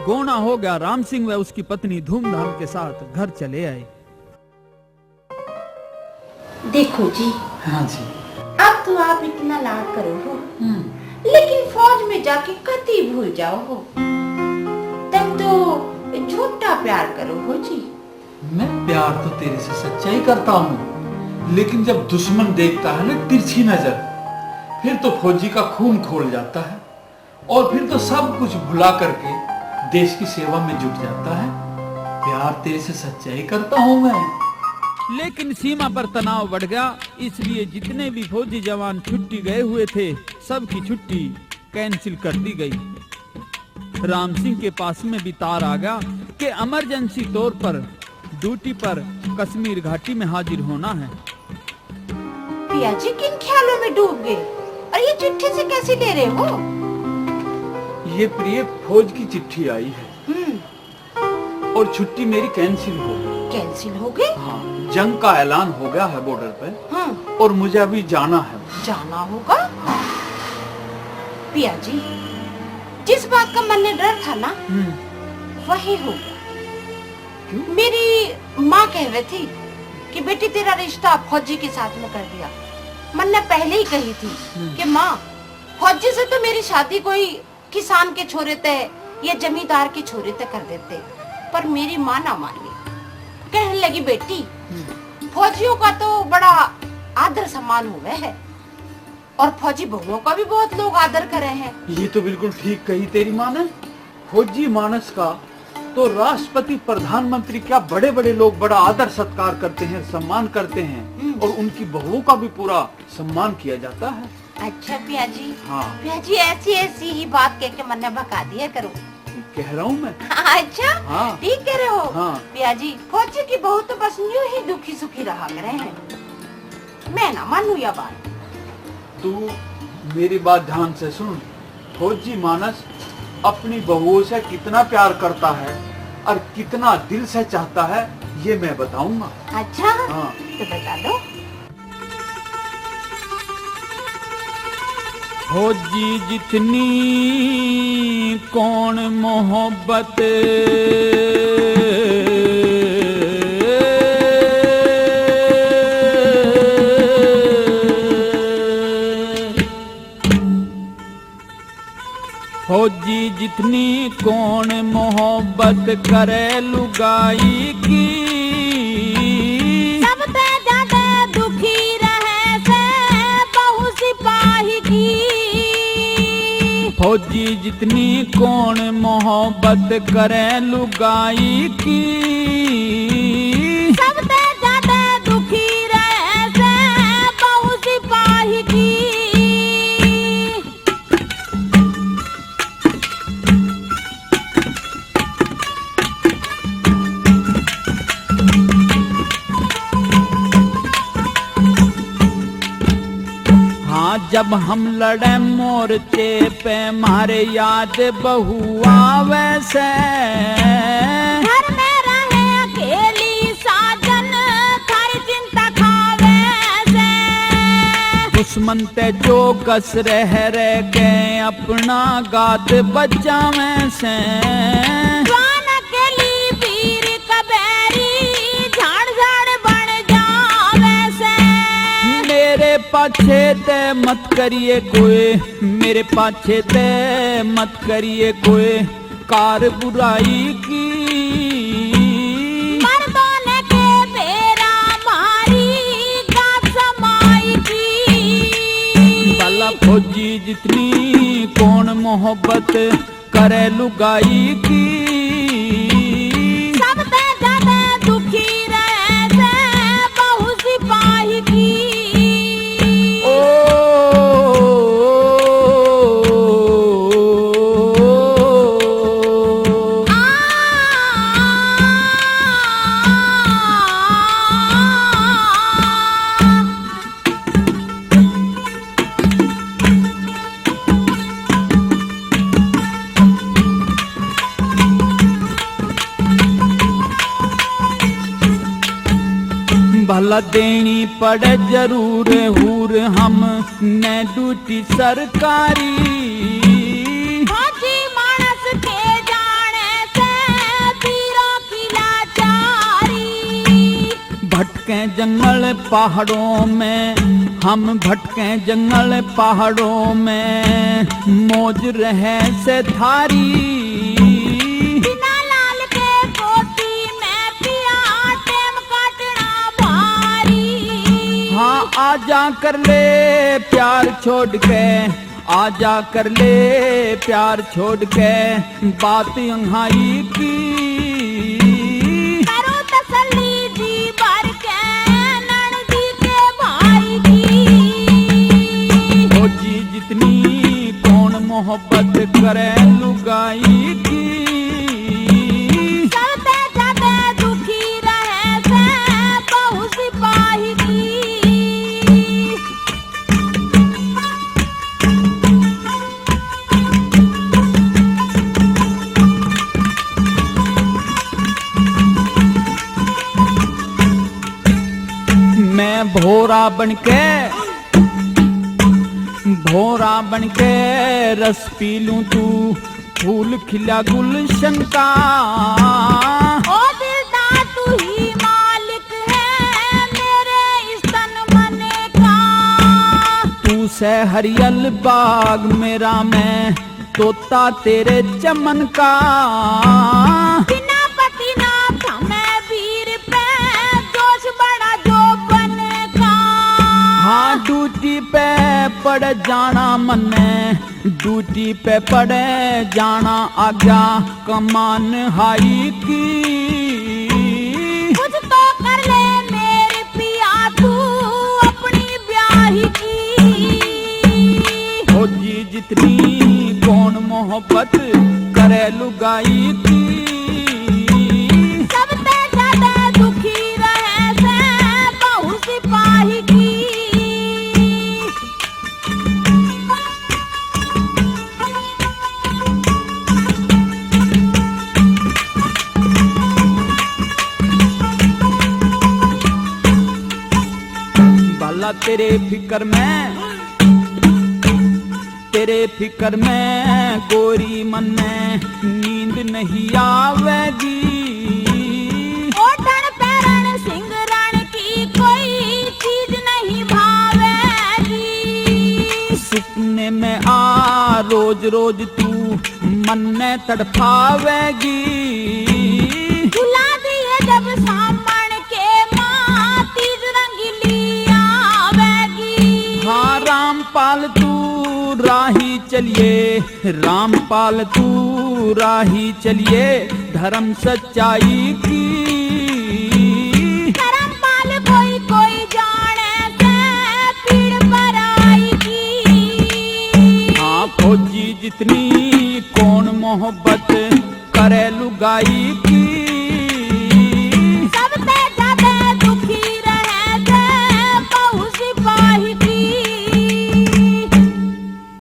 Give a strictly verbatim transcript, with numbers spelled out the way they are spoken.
गोना हो गया। राम सिंह व उसकी पत्नी धूमधाम के साथ घर चले आए। देखो जी, हाँ जी। अब तो आप इतना लाड करो हो, हम्म। लेकिन फौज में जाके कती भूल जाओ हो। तुम तो झूठा प्यार करो हो जी। मैं प्यार तो तेरे से सच्चा ही करता हूँ, लेकिन जब दुश्मन देखता है ना तिरछी नजर, फिर तो फौजी का खून खोल जाता है। और फिर तो सब कुछ भुला करके देश की सेवा में जुट जाता है। प्यार तेरे से सच्चा ही करता हूँ मैं। लेकिन सीमा पर तनाव बढ़ गया, इसलिए जितने भी फौजी जवान छुट्टी गए हुए थे, सबकी छुट्टी कैंसिल कर दी गई। राम सिंह के पास में भी तार आ गया कि इमरजेंसी तौर पर ड्यूटी पर कश्मीर घाटी में हाजिर होना है। पिया जी किन ख्यालों में डूब गए और ये चिट्ठी से कैसे ले रहे हो? ये प्रिय, फौज की चिट्ठी आई है। हम्म। और छुट्टी मेरी कैंसिल हो गई। कैंसिल हो गई? हाँ, जंग का ऐलान हो गया है बॉर्डर पे। हाँ। और मुझे अभी जाना है। जाना होगा? हाँ। पिया जी, जिस बात का मन ने डर था ना, हम्म। वही हो गया। क्यों? मेरी माँ कह रही थी कि बेटी, तेरा रिश्ता फौजी के साथ में कर दिया। मन ने पहले ही कही थी हम्म। कि माँ, फौजी से तो मेरी शादी कोई किसान के छोरे ते या जमींदार के छोरे ते कर देते, पर मेरी माँ ना मानी। कहने लगी, बेटी, हम्म। फौजियों का तो बड़ा आदर सम्मान हुआ है। और फौजी बहुओं का भी बहुत लोग आदर करे हैं। ये तो बिल्कुल ठीक कही तेरी माँ ने। फौजी मानस का तो राष्ट्रपति, प्रधानमंत्री, क्या बड़े-बड़े लोग बड़ा आदर सत्कार करते हैं, सम्मान करते हैं हम्म। और उनकी बहुओं का भी पूरा सम्मान किया जाता है। अच्छा पिया जी। हाँ। पिया जी, ऐसी ऐसी ही बात कह के मन्ने भगा दिया करो। कह रहा हूँ मैं। अच्छा? हाँ। ठीक कह रहे हो? हाँ। पिया जी, फौजी की बहू तो बस यूं ही दुखी सुखी रहा करे हैं। मैं ना मानू या बात। तू मेरी बात ध्यान से सुन। फौजी मानस अपनी बहुओं से कितना प्यार करता है और कितना दिल से चाहता है, ये मैं बताऊंगा। अच्छा? हाँ। तो बता दो। फौजी जितनी कौन मोहब्बत। फौजी जितनी कौन मोहब्बत करे लुगाई की। सबसे ज्यादा दुखी रहे से बहू सिपाही की। फौजी जितनी कौन मोहब्बत करे लुगाई की। सबसे ज्यादा दुखी रहे से बहू सिपाही की। हाँ, जब हम लड़े मोर्चे पे, म्हारे याद बहु आवे से। घर में रहे अकेली साजन, थारी चिंता खावे से। दुश्मन ते चौकस रह रह के, अपना गात बचावे से। जवान अकेली वीर कबैरी, झाड़ झाड़ बन जावे से। मेरे पाछे ते मत करिए कोई, मेरे पाछे ते मत करिए कोई कार बुराई की। मर्दों ने के बेरा मारी गात समाई की। भला फौजी जितनी कौन मोहब्बत करे लुगाई की। सबसे ज्यादा दुखी रहे से बहू सिपाही की। ओ, आ, भला देनी पड़े जरूर हूर हम ने ड्यूटी सरकारी। फौजी मानस के जाने भटके जंगल पहाड़ों में, हम भटके जंगल पहाड़ों में, मौज रहे से थारी। बिना लाल के कोठी में पिया टेम काटना भारी। हाँ, आजा कर ले प्यार छोड़ के, आजा कर ले प्यार छोड़ के बात यहाँ की। करो तसल्ली जी भर के ननदी के भाई की। फौजी जितनी कौन मोहब्बत करे लुगाई की। सबसे ज्यादा दुखी रहे से बहू सिपाही की। मैं भोरा बन के, भोरा बन के रस पी लूं, तू फूल खिला गुलशन का। ओ दिल दा तू ही मालिक है मेरे इस तन मन का। तू से हरियल बाग मेरा, मैं तोता तेरे चमन का। बिना पति ना थमे वीर पे जोश बड़ा जोबन का। हाँ, ड्यूटी पे पड़ जाना मन्ने, ड्यूटी पे पड़े जाना आज्ञा कमान हाई की। कुछ तो कर ले मेरे पिया तू अपनी ब्याही की। फौजी जितनी कौन मोहब्बत करे लुगाई की। सबसे ज्यादा दुखी रहे से बहू सिपाही की। बाला तेरे फिकर में, तेरे फिकर में गोरी मन्ने नींद नहीं आवेगी। ओढ़ण पैरण सिंगरण की कोई चीज नहीं भावेगी। सपने में आ रोज रोज तू मन्ने तड़फावेगी। भुला दिए जब सामन के माँ तीज रंगीली आवेगी। हाँ रामपाल तू राही चलिए, रामपाल तू राही चलिए धर्म सच्चाई की। धर्मपाल कोई कोई जाने से पीड़ पर आई की। हाँ फौजी जितनी कौन मोहब्बत करे लुगाई